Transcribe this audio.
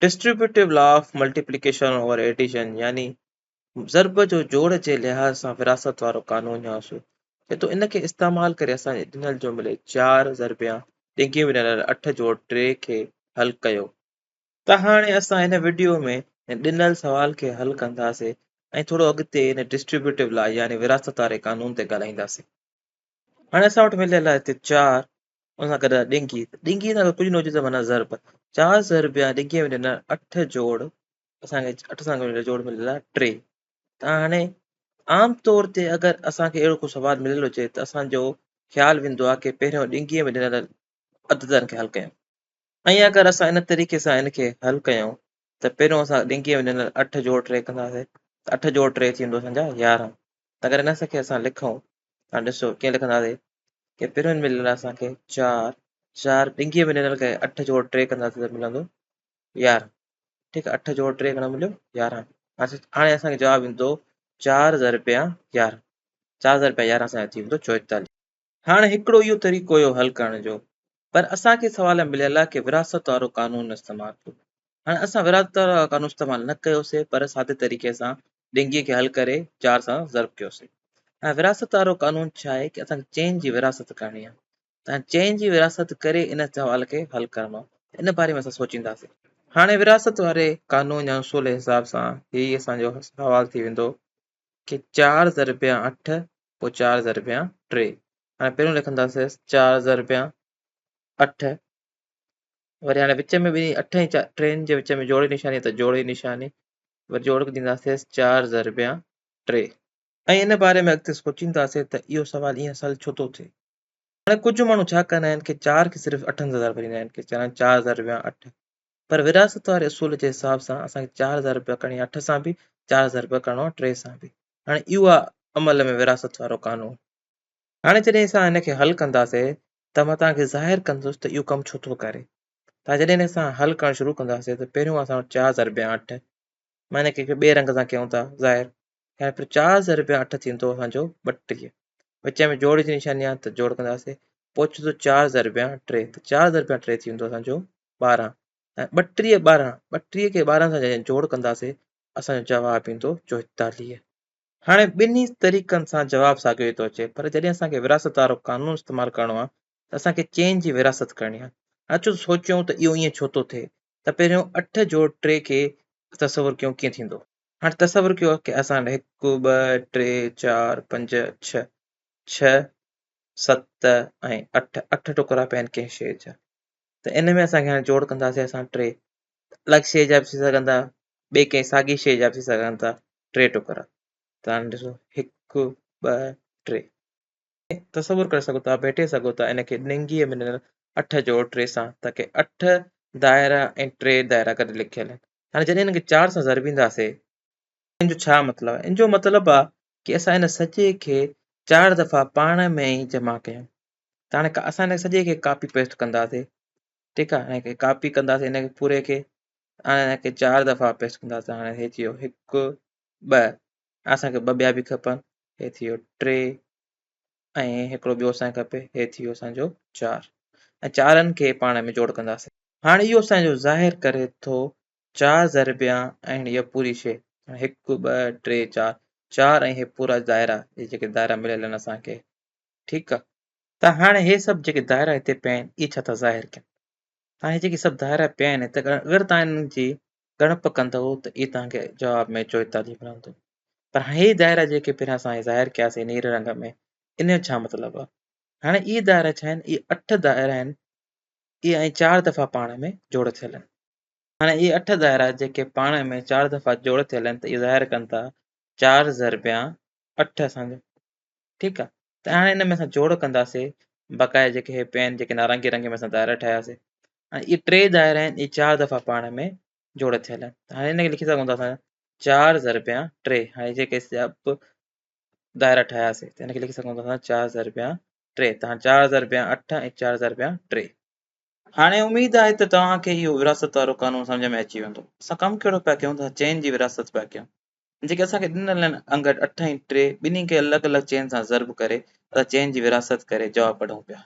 Distributive law of multiplication over addition يعني ضرب جو جوڙ جي لحاظ سان وراثت وارو قانون يا اصول چئي ٿو ان کي استعمال ڪري اسان جي ڏنل جملي چار ضربيا ڏنگي ۾ ڏنل اٺ جوڙ ٽي کي حل ڪيو. ته هاڻي اسان هن وڊيو ۾ ڏنل سوال کي حل ڪنداسين ۽ ٿورو اڳتي هن ڊسٽريبيوٽو لا يعني وراثت واري قانون تي ڳالهائينداسين. هاڻي اسان وٽ مليل آهي هتي چار ان سان گڏ ڏنگي، ڏنگي سان گڏ ڪجهه نه هجي ته معنيٰ ضرب، چار ضرب يا ڏنگي ۾ ڏنل اٺ جوڙ اسان کي اٺ سان گڏ جوڙ مليل آهي ٽي. ته هاڻي عام طور تي اگر اسان کي اهڙو ڪو سوال مليل هجي ته اسان جو خيال ويندو آهي ڪي پهريون ڏنگي ۾ ڏنل عددن کي حل ڪيون ۽ اگر اسان ان طريقي سان ان کي حل ڪيون ته پهريون اسان ڏنگي ۾ ڏنل اٺ جوڙ ٽي ڪنداسين ته اٺ جوڙ ٽي ٿيندو اسان جا 11. ته اگر ان کي اسان لکون ته ڏسو ڪيئن لکنداسين ڪي پهريون مليل اسان کي چار، چار ڏنگي ۾ ڏنل کي اٺ جوڙ ٽي ڪنداسين ته ملندو 11. ٺيڪ آهي، اٺ جوڙ ٽي گهڻو مليو؟ 11. هاڻي اسان کي جواب ايندو چار ضربيا 11، چار ضربيا 11 اسان جو ٿي ويندو 44. هاڻي هڪڙو اهو طريقو هيو حل ڪرڻ جو، پر اسان کي سوال ۾ مليل آهي ڪي وراثت وارو قانون استعمال ڪيو. هاڻي اسان وراثت وارو قانون استعمال نه ڪيوسي پر سادي طريقي سان ڏنگي کي حل ڪري چار سان ضرب ڪيوسي. هاڻي وراثت وارو قانون ڇا آهي ڪي اسان کي چئن جي وراثت ڪرڻي آهي. ته چئن جي وراثت ڪري ان سوال کي حل ڪرڻو آهي. ان باري ۾ اسان سوچينداسين. هاڻي وراثت واري قانون يا اصول جي حساب سان هي اسان جو سوال ٿي ويندو ڪي چار ضربيا اٺ پوء چار ضربيا ٽي. هاڻي پهريون لکنداسين چار ضربيا اٺ، وري هاڻي وچ ۾ ٻنهي اٺ ۽ ٽين جي وچ ۾ جوڙي نشاني ته جوڙي نشاني، وري جوڙ ڏينداسين چار ضربيا ٽي. ۽ ان باري ۾ اڳتي سوچينداسين ته اهو سوال ائين اصل ڇو ٿو ٿئي. هاڻي ڪجهه ماڻهو ڇا ڪندا آهن ڪي چار کي صرف اٺن سان ضرب ڏيندا آهن ڪي چون چار ضربيا اٺ، پر وراثت واري اصول جي حساب سان اسان کي چار ضرب ڪرڻي اٺ سان به، چار ضرب ڪرڻو آهي ٽي سان به. هاڻي اهو آهي عمل ۾ وراثت وارو قانون. هاڻي جڏهن اسان هن کي حل ڪنداسين ته مان توهان کي ظاهر ڪندس ته اهو ڪم ڇو ٿو ڪري. ته جڏهن هن سان حل ڪرڻ شروع ڪنداسين ته پهريون اسان وٽ چار ضربيا اٺ، مان هن کي ٻئي رنگ سان ڪيون ٿا ظاهر، هاڻي پھر چار ضربيا اٺ ٿيندو اسان جو 32، وچ ۾ جوڙ جي نشاني آهي ته جوڙ ڪنداسين، پوء ٿيندو چار ضربيا ٽي، ته چار ضربيا ٽي ٿيندو اسان جو 12، ۽ 32 ٻارهن، 32 کي 12 سان جڏهن جوڙ ڪنداسين اسان جو جواب ايندو 44. هاڻي ٻنهي طريقن سان جواب ساڳيو ئي ٿو اچي، پر جڏهن اسان کي وراثت وارو قانون استعمال ڪرڻو آهي ته اسان کي چئن جي وراثت ڪرڻي آهي. اچو ته سوچيون ته اهو ائين ڇو ٿو ٿئي؟ ته پهريون اٺ جوڙ ٽي کي تصور ڪيون ڪيئن ٿيندو؟ هاڻي تصور ڪيو ڪي اسان وٽ هڪ، ٻه، ٽي، چار، پنج، ڇهه، ڇهه، ست ۽ اٺ، اٺ ٽڪرا پيا آهن ڪنهن شيء جا، ته ان ۾ اسان کي هاڻي جوڙ ڪنداسين اسان ٽي، الڳ شيء جا به ٿي سگهن ٿا، ٻئي ڪنهن ساڳي شيء جا به ٿي سگهن ٿا، ٽي ٽڪرا. ته هاڻي ڏسو هڪ، ٻه، ٽي. تصور ڪري سگهو ٿا، ڀيٽي سگهو ٿا ان کي ڏنگيء ۾ ڏنل اٺ جوڙ ٽي سان، ته ڪي اٺ دائرا ۽ ٽي دائرا گڏ لکيل آهن. هاڻي جڏهن ان کي چار سان ضربينداسين. ان جو ڇا مطلب آهي؟ ان جو مطلب آهي ڪي اسان ان سڄي کي چار دفعا پاڻ ۾ ئي جمع ڪيون. ته هاڻي اسان ان سڄي کي ڪاپي پيسٽ ڪنداسين، ٺيڪ آهي، هاڻي ڪاپي ڪنداسين ان کي پوري کي، هاڻي ان کي چار دفعا پيسٽ ڪنداسين. هاڻي هي ٿي ويو هڪ، ٻه، اسان کي ٻه ٻيا به کپن، هي ٿي ويو ٽي ۽ هڪڙو ٻيو اسان کي کپي، هي ٿي ويو اسان جو چار، ۽ چارن کي پاڻ ۾ جوڙ ڪنداسين. هاڻي اهو اسان جو ظاهر ڪري ٿو چار ضربيا ۽ هيء پوري شيء، هڪ، ٻه، ٽي، چار، چار ۽ هي پورا دائرا، هي جيڪي دائرا مليل آهن اسان کي، ٺيڪ آ. ته هاڻي هي سڀ جيڪي دائرا هتي پيا آهن، اهي ڇا ٿا ظاهر ڪن؟ هاڻي هي جيڪي سڀ دائرا پيا آهن، ته اگر توهان انهن جي ڳڻپ ڪندؤ ته اهي توهان کي جواب ۾ 44 ملندو. پر هي دائرا جيڪي پهريان اسان ظاهر ڪياسين نيري رنگ ۾، ان جو ڇا مطلب آ؟ هاڻي اهي دائرا ڇا آهن؟ اهي اٺ دائرا آهن، اهي ۽ چار دفعا پاڻ ۾ جوڙ ٿيل آهن. هاڻي اهي اٺ دائرا جيڪي پاڻ ۾ چار دفعا جوڙ ٿيل آهن ته اهي ظاهر ڪن ٿا چار ضربيان اٺ اسان جو، ٺيڪ آ. ته هاڻي ان ۾ اسان جوڙ ڪنداسين بقايا جيڪي هي پيا آهن، جيڪي نارنگي رنگ ۾ اسان دائرا ٺاهياسين. هاڻي اهي ٽي دائرا آهن، اهي چار دفعا پاڻ ۾ جوڙ ٿيل آهن. ته هاڻي ان کي لکي سگهون ٿا اسان چار ضربيان ٽي. هاڻي جيڪي سڀ دائرا ٺاهياسين ته ان کي لکي سگهون ٿا اسان چار ضربيان ٽي. ته هاڻي چار ضربيان اٺ ۽ چار ضربيان ٽي. هاڻي اميد آهي ته توهان کي اهو وراثت وارو قانون سمجهه ۾ اچي ويندو. اسان ڪم ڪهڙو پيا ڪيون ته اسان چئن جي وراثت پيا ڪيون. جيڪي اسان کي ڏنل آهن انگ اٺ ۽ ٽي، ٻنهي کي الڳ الڳ چئن سان ضرب ڪري اسان چئن جي وراثت ڪري جواب ڪڍون پيا.